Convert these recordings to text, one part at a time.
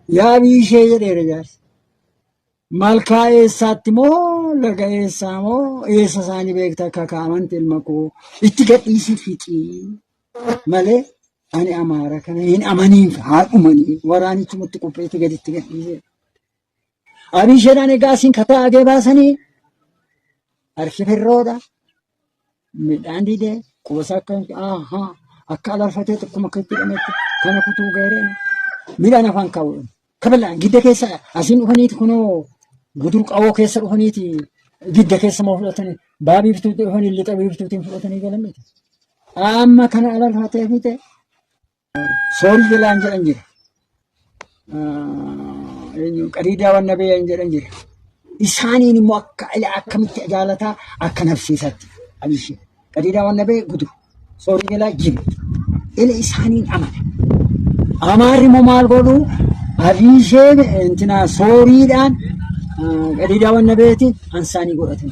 Yaa biishee jedheera jaarsi. Malkaa eessaatti moo laga eessaa moo eessa isaanii beekta akka kaa'amanti ilma koo itti gadhiisii fixii malee ani amaara kana hin amaniin haa dhumanii waraanichumatti qopheetti gaditti gadhiisee. Abiisheedhaan egaa asiin kataa agee baasanii harki firroodha. Midhaan didee qubasaa akka ahaa akka alarfatee tokkuma akka itti hidhametti kana kutuu gaareen midhaan afaan kaa'u. Kabalaan gidda keessa asiin dhufaniiti kunoo gudur qawoo keessa dhufaniiti gidda keessa moo fudhatanii baa biiftuutti dhufanii lixa biiftuutiin fudhatanii galan miti. Amma kana alarfatee fixe Soorii jalaan jedhan jira. Eenyu qadiidaa wanna beeyan jedhan jira. Isaaniin immoo akka akkamitti jaalataa akka nafsiisatti abishee. Qadiidaa wanna bee gudu. Soorii jalaa jibu. Ila isaaniin amana. Amaarri immoo maal godhu abishee intina sooriidhaan qadiidaa wanna beetiin ansaanii godhatan.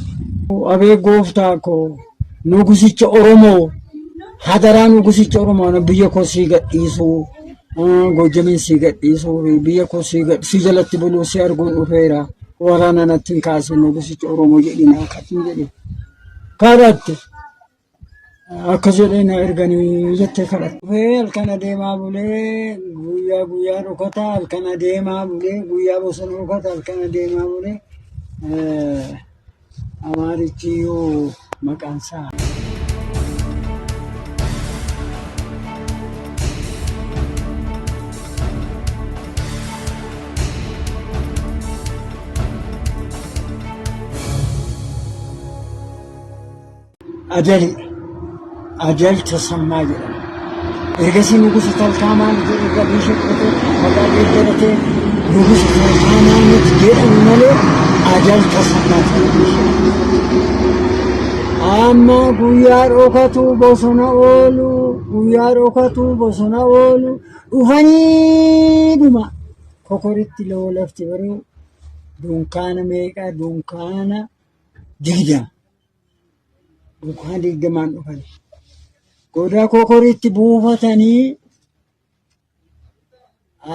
Abee gooftaa koo nugusicha Oromoo Hadaraa nugusicha Oromoo ana biyya koo sii gadhiisuu Goojjamiin sii gadhiisuu biyya koo sii gad sii jalatti buluu si arguun dhufeera waraana natti hin kaasin nugusicha Oromoo jedhi naa kadhin jedhe kadhatte akkas jedhee na erganii jettee kadhatte. Dhufee halkan adeemaa bulee guyyaa guyyaa dhokata halkan adeemaa bulee guyyaa bosona dhokata halkan adeemaa bulee Amaarichi iyyuu maqaan isaa. Adali Adal Tasammaa jedhama. Ergasii Nugusa Talkaamaan jedhe gabiisha fudhatee maqaa geeddaratee Nugusa Talkaamaanit jedhamu malee Adal Tasammaa ta'e. Amma guyyaa dhokatu bosona oolu guyyaa dhokatu bosona oolu dhufanii dhuma kokoritti loo lafti baruu dunkaana meeqa dunkaana 20. Dunkaana 20n dhufan. Goda kokoritti buufatanii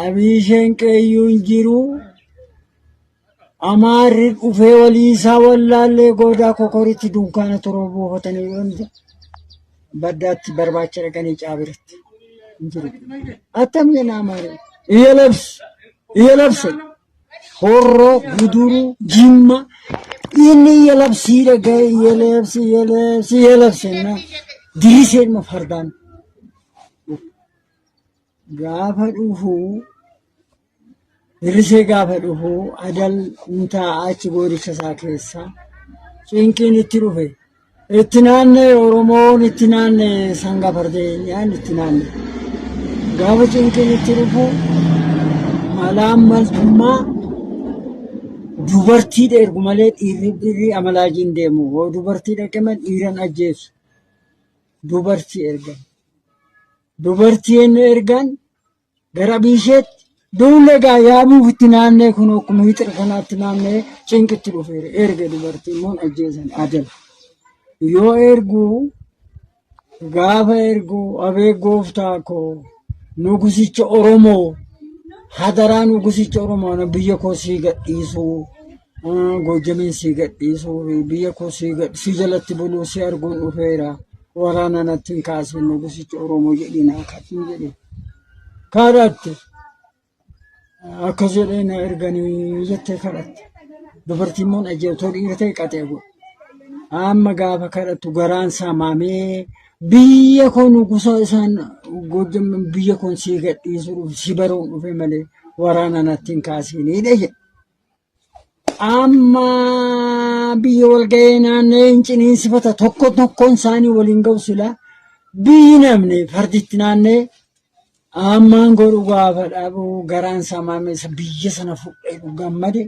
abiisheen qeeyyuun jiru. Amaarri dhufee walii isaa wallaallee godaa kokoritti dunkaana torba buufatanii wanta baddaatti barbaacha dhaqanii caabiratti hin jiru. Attam jenna Amaarri. Iyya labsi. Iyya labse. Horroo, Guduruu, Jimma inni iyya labsii dhaga'e iyya labsi iyya labsi iyya labsi jennaan dirisee ilma fardaan gaafa dhufu dirisee gaafa dhufu adal hin taa'a achi goodicha isaa keessa cinqiin itti dhufe Itti naanna'e Oromoon itti naanna'e sangaa fardeenyaan itti naanna'e. Gaafa cinqiin itti dhufu malaan maltummaa dubartii ergu malee dhiirri dhiirri amalaajiin deemu. Hoo dubartii dhaqe malee dhiiran ajjeesu. Dubartii ergan. Dubartii inni ergan Gara biisheetti duullee egaa yaabuuf itti naannee kun akkuma hixira kanaatti naannee cinqitti dhufeera. Erga dubartii immoo hin ajjeesan adala. Yoo ergu gaafa ergu abee gooftaa koo nugusicha Oromoo hadaraa nugusicha Oromoo ana biyya koo sii gadhiisuu Goojjamiin sii gadhiisuu biyya koo sii gad sii jalatti buluu si arguun dhufeera waraana natti hin kaasin nugusicha Oromoo jedhi naa kadhin jedhe. Kadhatte akkas jedhee na erganii jettee kadhatte. Dubartiin immoo hin ajjeesu otoo dhiira ta'e qaxee godhu. Amma gaafa kadhattu garaan isaa maamee biyya koo nugusa isaan Goojjam biyya koon sii gadhiisuu dhufe si baruun dhufe malee waraana natti hin kaasinii jedhe. Amma biyya walga'ee naanna'ee hin ciniinsifata tokko tokkoon isaanii waliin ga'u silaa biyyi namni farditti naanna'ee ammaan godhu gaafa dhabu garaan isaa maamee isa biyya sana fudhee gammade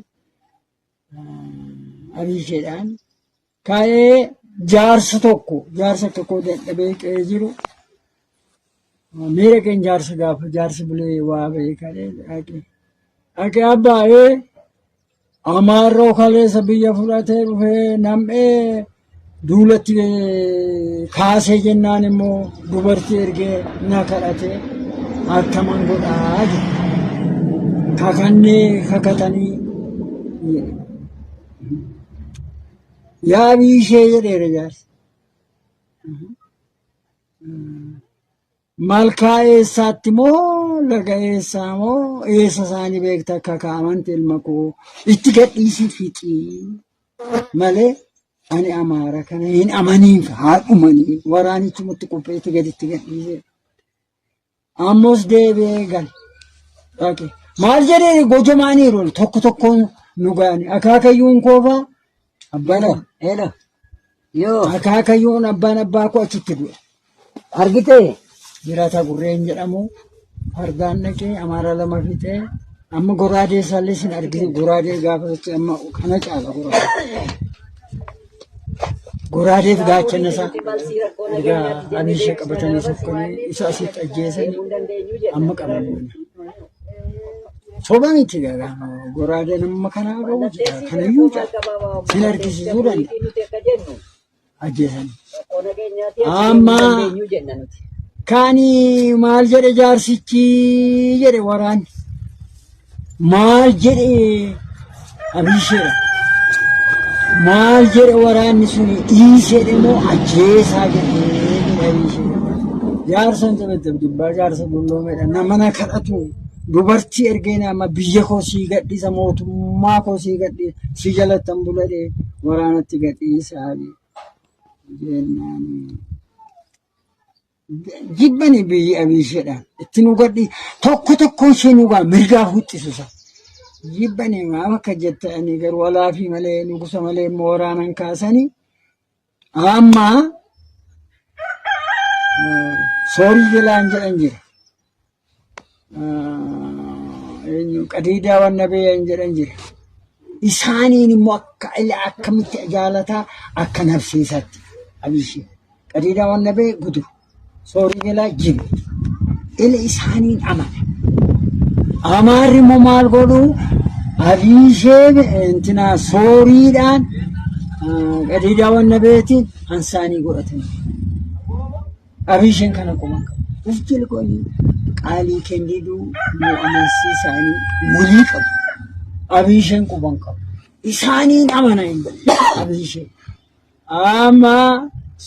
abiisheedhaan ka'ee jaarsa tokko jaarsa tokko dadhabee qe'ee jiru mee dhaqeen jaarsa gaafa jaarsi bulee waa ba'ee kadhee dhaqee dhaqee abbaa ee amaarroo kaleessa biyya fudhatee dhufee nam'ee duulatti kaasee jennaan immoo dubartii ergee na kadhatee akkaman godhaa jedhe. Kakannee kakatanii jedhe. Yaa biishee jedheera jaarsi. Malkaa eessaatti moo laga eessaa moo eessa isaanii beekta akka kaa'amanti ilma koo itti gadhiisii fixii malee ani Amaara kana hin amaniin haa dhumanii waraanichumatti qopheetti gaditti gadhiisee. Ammos deebi'ee gale. Dhaqe. Maal jedhee gojamaaniiru tokko tokkoon nu ga'ani. Akaakayyuun koofaa abbaan Hello, hello. Yoo akaakayyuun abbaan abbaa koo achitti du'e. argite Jiraataa Gurreen jedhamu fardaan dhaqee Amaara lama fixee amma goraadee isaallee sin argite goraadee gaafa socho'e amma kana caala goraadee. Goraadeef gaachana isaa erga Abiisha qabatanii sokkanii isa asitti ajjeesanii amma qabanii. Soba miti garaa goraadeen amma kanaa gahu jira kanayyuu jira sin argisiisuu danda'a ajjeesanii. Amma kaani maal jedhe jaarsichi jedhe waraanni. Maal jedhe Abiisheedha. Maal jedhe waraanni suni dhiiseedhe moo ajjeesaa jedhe jedhe Abiishee. Jaarsa hin taphate dubbaa jaarsa dulloomeedha. Nama na kadhatu dubartii ergeen amma biyya koo sii gadhiisa mootummaa koo sii gadhiisa si jalattan buladhe waraanatti gadhiisaa jennaan. Jibbani biyyi abiisheedhaan itti nu gadhi tokko tokkoon ishee nu gaa mirgaaf huxxisu isa. Jibbani maaf akka jettanii garuu alaafii malee nugusa malee immoo waraanan kaasanii amma soorii jalaan jedhan jira. Eenyu qadiidaa wanna beeyan jedhan jira. Isaaniin immoo akka akkamitti jaalataa akka nafsiisaatti abiishee. Qadiidaa wanna bee gudu soorii jalaa jibe. Ila isaaniin amana. Amaarri immoo maal godhu abiishee intinaa sooriidhaan qadiidaa wanna beetiin hansaanii godhatan. Abiisheen kana quban qabu. Uf jilgoonii qaalii kenniduu nu amansiisaanii walii qabu. Abiisheen quban qabu. Isaaniin amana hin abiishee. Amma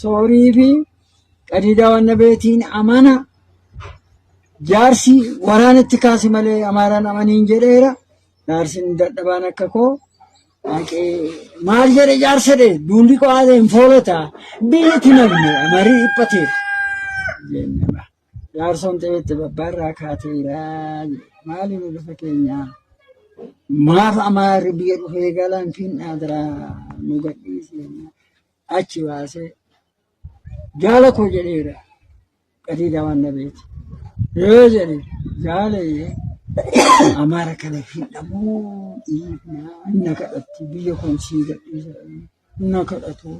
soorii fi qadiidaa wanna beetiin amana. Jaarsi waraanatti kaasi malee amaaraan amaniin jedheera. Jaarsi dadhabaan akka koo Dhaqee maal jedhe jaarsa jedhe duulli qo'aate hin foolata biyyatti namni marii dhiphatee jennaba. Jaarsoon xeetti babbaarraa kaateera jedhe maaliif lafa keenya maaf amaarri biyya dhufee galaan finnaa biraa nu gadhiise achi baasee jaala koo jedheera. Qadiida waan nabeeti. Yoo jedhe jaalayye Amaara kana hidhamuu dhiifnaa na kadhatti biyya kun sii gadhiisa na kadhatu.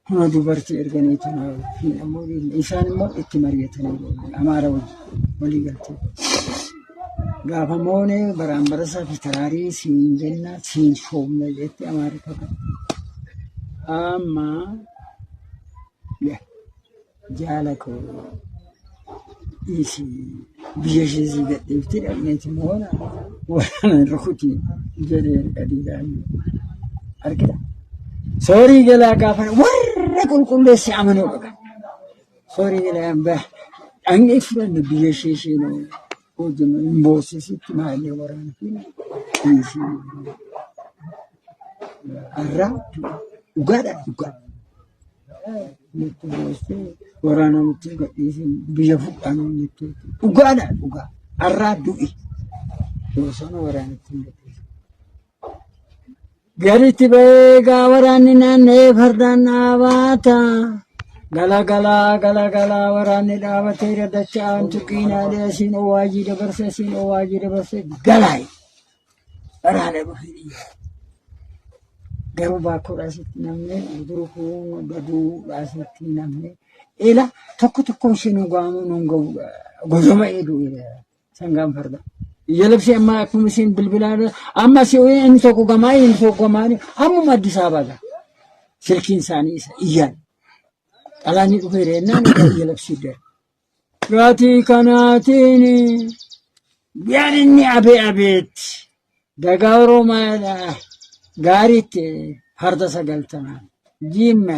Kuna dubartii erganiitu na hidhamuu dhiifna. Isaan immoo itti mari'atanii Amaara wajjin walii galtee. Gaafa moonee baraan barasaa fi taraarii siin jenna siin soomna jetti Amaarri kakatu. Amma Jaala koo dhiisi biyya ishee sii gadhiifti dhaqneeti moona waraana rukuti jedhee qadiidhaan argita. Soorii galaa gaafa warra qulqulleesse amanuu dhaqa. Soorii galaa dhaqnee fudhanne biyya ishee isheen hojjennu hin boossisitti maallee waraana fi dhiisi. Har'a dhugaadha dhugaa. Nutti boossee waraana nutti gadhiisee biyya fudhaa nuun jettee dhugaadha dhugaa har'aa du'i bosona waraanatti hin gadhiise. Gaditti ba'ee egaa waraanni naanna'ee fardaan dhaabaata. Galagalaa galagalaa waraanni dhaabateera dacha'aan tuqiinaalee asiin owaajii dabarse asiin owaajii dabarse galaayi. Waraana dhufe dhiyya. Garuu baakkoodhaa sitti namne guduruu baduudhaa sitti namne ila tokko tokkoon ishee nu gaamu nu gahu gosoma eedu sangaan farda. Ija labsee amma akkuma isheen bilbilaa amma si inni tokko gamaa inni tokko gamaa ammuma Addis Ababa silkiin isaanii isa iyyaan. Xalaanni dhufeera jennaan ija labsii dara. Gatii kanaatiin. Guyyaan inni abee abeetti dagaa Oromaadha gaariitti farda sagaltamaan jimma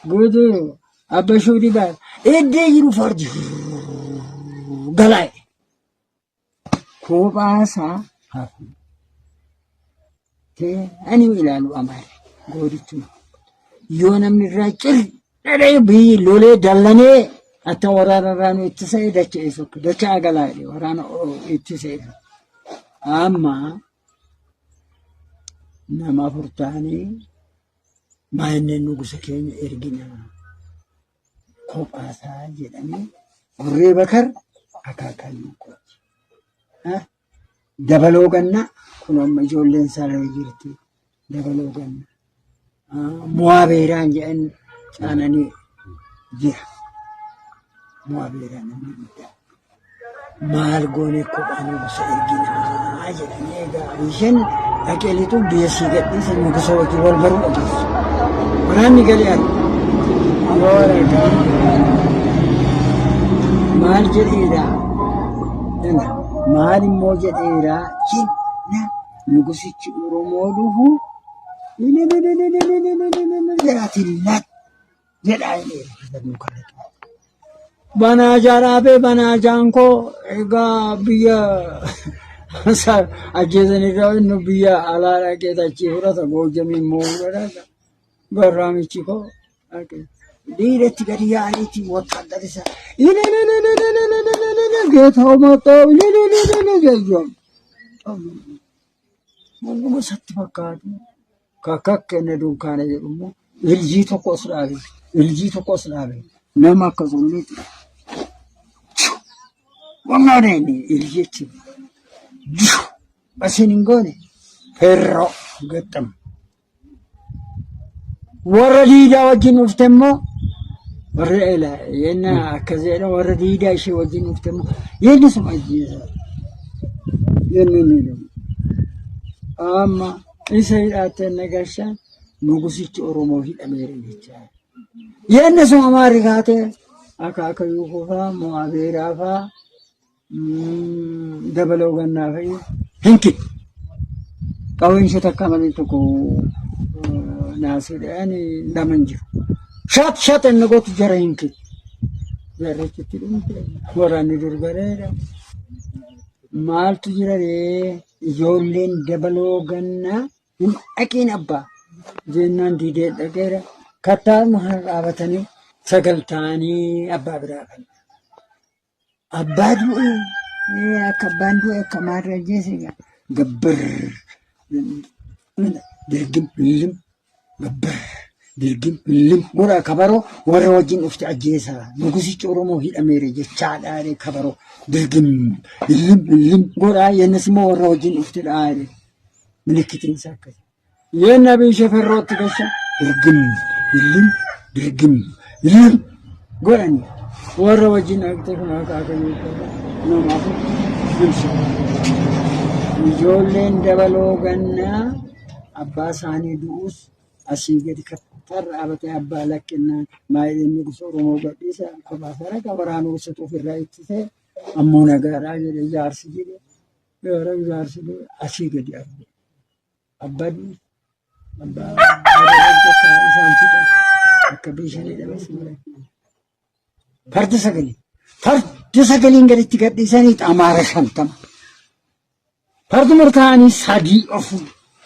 guduru abbashuu dibaa eddee jiru fardi galaa'e. Kophaasaa hafu. Ani ilaalu amaara goodichuma. Yoo namni irraa cir dhadhee biyyi lolee dallanee atta waraana irraa nu ittisee dacha'ee sokka dacha'a galaa jedhe waraana ittisee. Amma nama afur ta'anii maayineen nugusa keenya ergina kophaasaa jedhanii Gurree Bakar akaakayyuu kooti. Dabaloo Gannaa kun amma ijoolleen isaa lama jirti. Dabaloo Gannaa. Mo'aa Beeraan jedhan caananii jira. Mo'aa Beeraan namni guddaa. Maal goonee kophaa nugusa erginaa jedhanii egaa isheen dhaqee lixuun biyya sii gadhiise nugusa wajjin wal baruu dhageessu. Waraanni galee arga. Yoo argaa maal jedheera maal immoo jedheera jenna nugusichi Oromoo dhufu jedhaatiin lat jedhaa jedheera. Banaa jaaraabee banaa jaankoo egaa biyya ajjeesanirraa inni biyya alaa dhaqee achii fudhata goojjamii immoo fudhata garraamichi koo dhaqee dhiiratti gadi yaa'aniiti wotaaddarri isaa geetaa'u maxxoo jechuun Waanuma isatti fakkaatu kakak inni dunkaana jedhu immoo iljii tokko as dhaabe iljii tokko as dhaabe nama akka zombiitti wangaana inni iljii achi asiin hin goone ferroo gaxxam. Warra diidaa wajjin dhufte immoo warra ela yenna akkas jedhan warra diidaa ishee wajjin dhufte immoo yenni sun ajjeesa. Yenni inni dhumu. Amma isa hidhaattee nagashaan nugusichi Oromoo hidhameera jechaa. Yenni sun Amaarri kaatee akaakayyuu kofaa mo'abeeraa faa dabaloo gannaa fa'i hinki qawween ishee takka malee tokko naasuudhaan lama hin jiru. Shaat shaat inni gootu jara hinki. Jarri achitti dhumte waraanni dur galeera. Maaltu jira ree ijoolleen dabaloo gannaa hin dhaqiin abbaa jennaan didee dhaqeera. Kattaaruma kana dhaabatanii sagal ta'anii abbaa biraa kan. Abbaa du'e akka abbaan du'e akka maarree ajjeese gabbir dirgim lim gabbir dirgim lim godha kabaroo warra wajjin dhufte ajjeesa nugusichi Oromoo hidhameera jechaadha jedhe kabaroo dirgim lim lim godha yennas immoo warra wajjin dhufte dha jedhe milikkitiin isaa akkasi. Yenna biishe ferrootti gasha dirgim lim dirgim lim godhani warra wajjin dhaqxee kun akaakayyuu nama afur ibsa. Ijoolleen dabaloo gannaa abbaa isaanii du'us asii gadi kattarra dhaabatee abbaa lakkinnaan maayilii nugusa Oromoo gadhiisa kophaa saraqa waraana ibsatu ofirraa ittisee ammoo nagaadhaa jedhe jaarsi jedhe yeroo jaarsi asii gadi arge. Abbaa du'us abbaa akka isaan fixan akka bishaan dhabees Farda sagalee farda sagaleen gaditti gadhiisanii amaara 50. Fardi murtaa'anii sadii afur.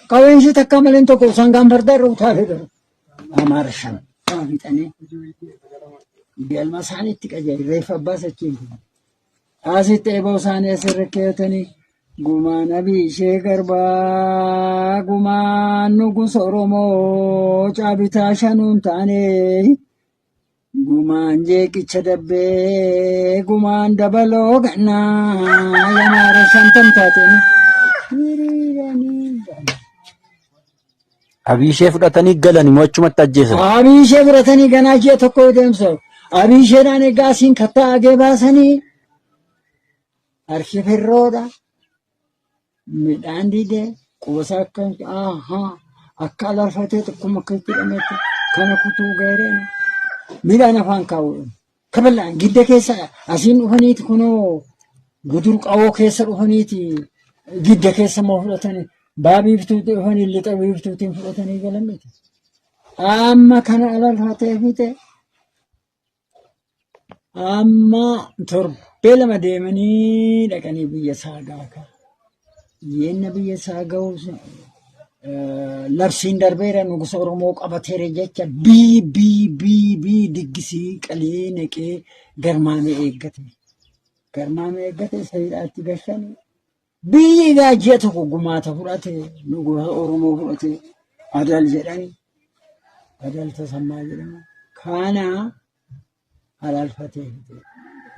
Qawween ishee takka malee tokko sangaan farda irra utaalee gara. Amaara 50 fixanii galma isaaniitti qajeele reeffa abbaa sachiin kun. Asitti eeboo isaanii asirra keewwatanii gumaan abiishee garbaa gumaan nugusa Oromoo caabitaa shanuun taane gumaan jeeqicha dabbee gumaan dabaloo gannaa yamaara 50 taateen hiriiranii galan. Abiishee fudhatanii galan immoo achumatti ajjeesan. Abiishee fudhatanii ganaa ji'a tokko yoo deemsa. Abiisheedhaan egaa asiin kattaa agee baasanii harki firroodha. Midhaan didee qubasaa akka ahaa akka alarfatee tokkuma akka itti hidhametti kana kutuu gaheera. Midhaan afaan kaa'uudha. Kaballaan gidda keessa asiin dhufaniiti kunoo Gudur qawoo keessa dhufaniiti gidda keessa immoo fudhatanii baa biiftuutti dhufanii lixa biiftuutiin fudhatanii galan miti. Amma kana alalfatee fixe amma torbee lama deemanii dhaqanii biyya saagaa ka'a. Yeenna biyya isaa ga'u labsiin darbeera nugusa Oromoo qabateera jecha bii bii bii bii diggisii qalee naqee garmaamee eeggate. Garmaamee eeggate isa hidhaatti gashan biyyi egaa ji'a tokko gumaata fudhate nugusa Oromoo fudhate Adal jedhani. Adal Tasammaa jedhama. Kana halaalfatee fite.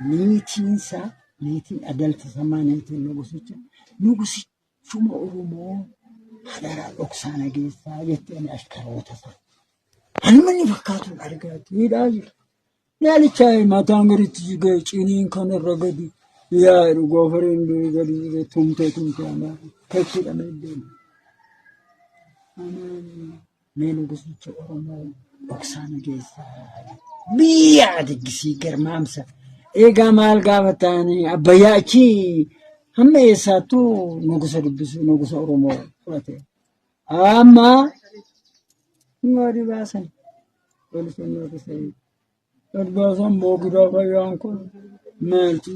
Niitiinsa niitiin Adal Tasammaa niitiin nugusicha nugusichuma Oromoo hadaraa dhoksaa nageessaa jetteen ashkaroota isaa. Hanuma inni fakkaatuun argaatti hidhaa jira. Naalichaa mataan gaditti jigee ciniin kan irra gadi yaa'u goofareen durii gadi jigee tumtee tumtee amaa keessa hidhamee deema. Mee nugusicha Oromoo dhoksaa nageessaa biyya diggisii garmaamsa. Eegaa maal gaafataanii abbayyaa achi hamma eessaattuu nugusa dubbisu nugusa Oromoo fudhate. Amma gadi baasan poolisoonni warri gadi baasan boogidaa fayyaan kun maaltu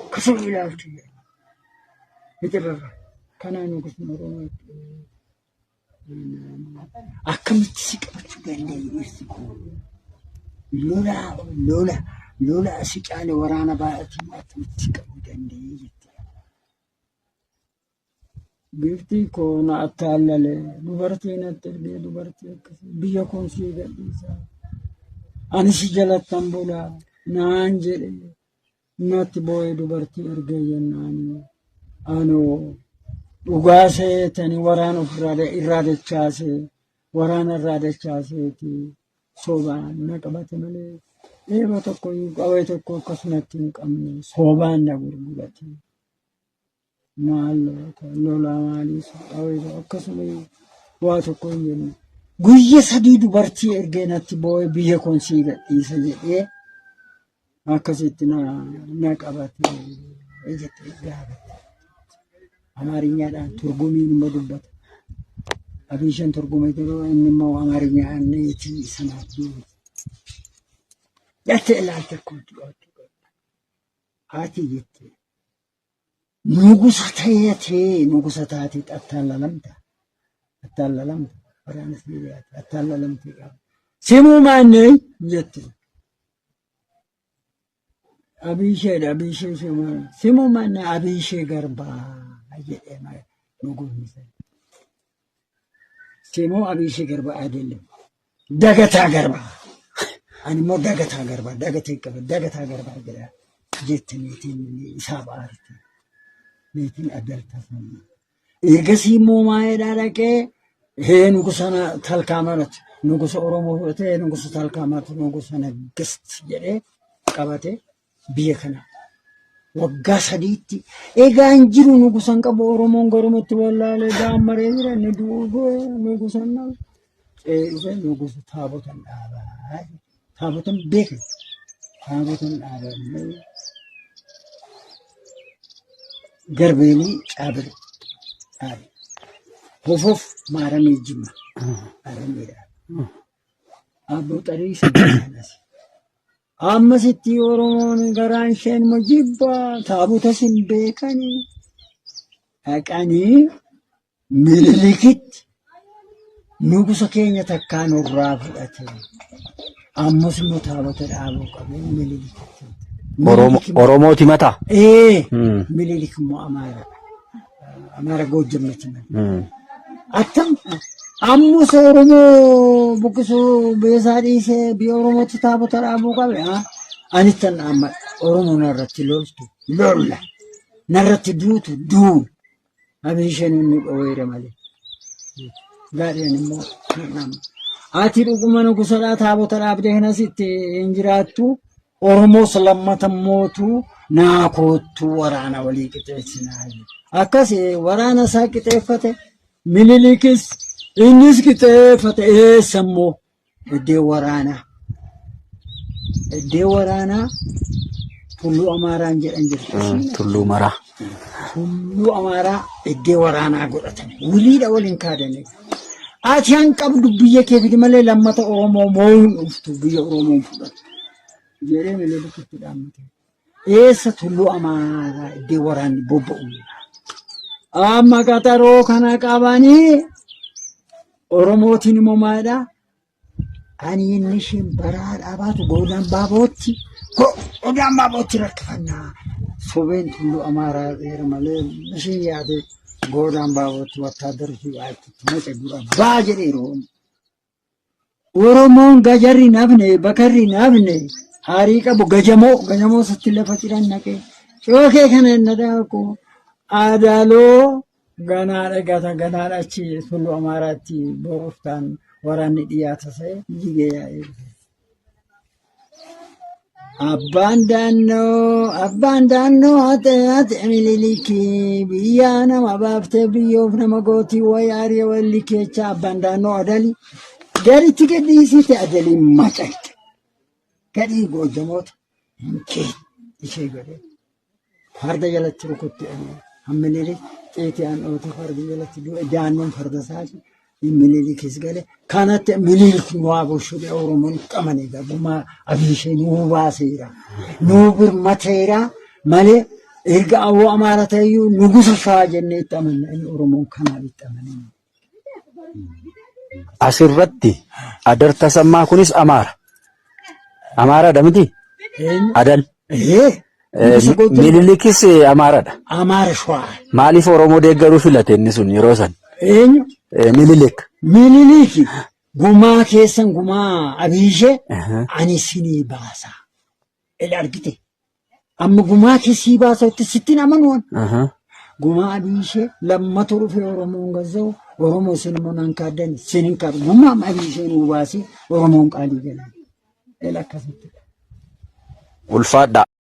akkasuma ilaaltu mixirarra. Kanaa nugusni Oromoo akkamitti si qabachuu danda'e dhirsi koo? Lola lola lola si caale waraana baay'atiin akkamitti si qabuu danda'e jette. Giiftii koo na attaallale dubartii natti ergee dubartii akkasii biyya koon sii gadhiisa. Ani si jalattan bula naan jedhe natti boo'ee dubartii ergee jennaani anoo dhugaa seetani waraana ofirraa irraa dachaase waraana irraa dachaaseeti sobaan na qabate malee eeba tokko qawwee tokko akkasumatti hin qabne sobaan na gurgurate. Maal lolaa maalii qawwee akkasuma waa tokko hin jenne. Guyya sadii dubartii ergee natti boo'ee biyya koon sii gadhiisa jedhee akkasitti na na qabate jettee gaafatte. Amaarinyaadhaan turgumiin immoo dubbata. Abiishan turgumee jiru inni immoo Amaarinyaa niitii sanaaf deebise. Jettee ilaalte akkuma qabdu. Haati jette. Nugusa ta'ee nugusa taatee attaallalamta. Attaallalamta. Waraana Siiriyaati. Attaallalamtee qaba. Simuu maannee jette. Abiisheedha abiishee simuu simuu maannee abiishee garbaa jedhee nugusni sana. Simuu abiishee garbaa adeemu. Dagataa garbaa. Ani immoo dagataa garbaa dagatee qaba dagataa garbaa jedha jette niitiin isaa ba'aarte. Niitiin addalta sana. Ergasii immoo maayedhaa dhaqee hee nugusa talkaa marati nugusa Oromoo fudhatee nugusa talkaa marati nugusa nagast jedhee qabate biyya kana waggaa sadiitti egaa hin jiru nugusa hin qabu Oromoon garumatti wallaalee daammaree jira inni du'uu nugusa hin dhabu. Ce'ee dhufe nugusa taabotan dhaabaa taabotan beekan taabotan dhaabaa garbeelii caabire dhaabe. Hofof maaramee jimma maaramee dhaabe. Abboo xarii sadii Ammasitti Oromoon garaan isheen immoo jibba taabotas hin beekanii dhaqanii Minilikitti nugusa keenya takkaa nurraa fudhate. Ammas immoo taabota dhaabuu qabu Minilikitti. Oromooti mataa. Ee Minilik immoo Amaara. Amaara Goojjammiti malee. Attam ammus Oromoo buqqisuu beesaa dhiisee biyya Oromootti taabota dhaabuu qabe. Ani tan amma Oromoo narratti loltu lolla narratti duutu duun abiisheen nu dhoweera malee. Gaadheen immoo nama. Ati dhuguma nugusadhaa taabota dhaabdee kanas itti hin jiraattu. Oromoos lammata mootu naa koottu waraana walii qixeessinaa. Akkas waraana isaa qixeeffate Minilikis innis qixeeffate eessa immoo iddoo waraanaa. Iddoo waraanaa Tulluu Amaaraan jedhan jirti. Tulluu Maraa. Tulluu Amaaraa iddoo waraanaa godhatan. Wiliidha waliin kaadanii. Ati han qabdu biyya kee fidi malee lammata Oromoo moo'uun dhuftu biyya Oromoon fudhatu. Jedhee Minilik itti dhaammate. Eessa Tulluu Amaaraa iddoo waraanni bobba'u. Amma qaxaroo kana qabanii Oromootiin immoo maalidhaa? Ani inni isheen baraa dhaabaatu goodaan baabootti godaan baabootti rakkifannaa. Sobeen Tulluu Amaaraa dheera malee isheen yaade goodaan baabootti wattaadarri achitti maca dura baa jedheeru. Oromoon gajarri hin hafne bakarri hin hafne haarii qabu gajamoo gajamoo sitti lafa ciran naqee cookee kana hin dhadhaaku adaloo ganaadha gata ganaadha achi Tulluu Amaaraatti boruuftaan waraanni dhiyaata ta'e jigee yaa'ee dhufe. Abbaan daannoo abbaan daannoo haxe haxe Mililikii biyyaa nama baaftee biyyoof nama gootii wayi aariya walli keecha abbaan daannoo adali garitti gadhiisite adaliin macayte gadhii goojjamoota hin kee ishee godhee farda jalatti rukutti Minilik xiitii aan dhoote farda jalatti du'e daannoon farda isaati Minilikis gale kanatti Minilik nu haa bulchu jedhe Oromoon qabane gumaa Abiishee nuu baaseera nuu birmateera malee erga awwoo Amaara ta'eyyuu nugusa Shawaa jennee itti amanna inni Oromoon kanaaf itti amane. Asirratti Adar Tasammaa kunis Amaara. Amaaraadha miti? Eenyu? Adal. Ee, Nugusa Goojjam. Minilikis Amaaraadha. Amaara Shawaa. Maaliif Oromoo deeggaruu filate inni sun yeroo san? Eenyu? Minilik. Miniliki gumaa keessan gumaa Abiishee ani sinii baasa. Ila argite. Amma gumaa kee sii baasa sittiin amanuun. Gumaa Abiishee lammatu dhufee Oromoon gazza'u Oromoo isin immoo naan kaaddan isin hin kaadu. Gumaa Abiishee nuu baasee Oromoon qaalii galan. Ila akkasitti. Ulfaadhaa.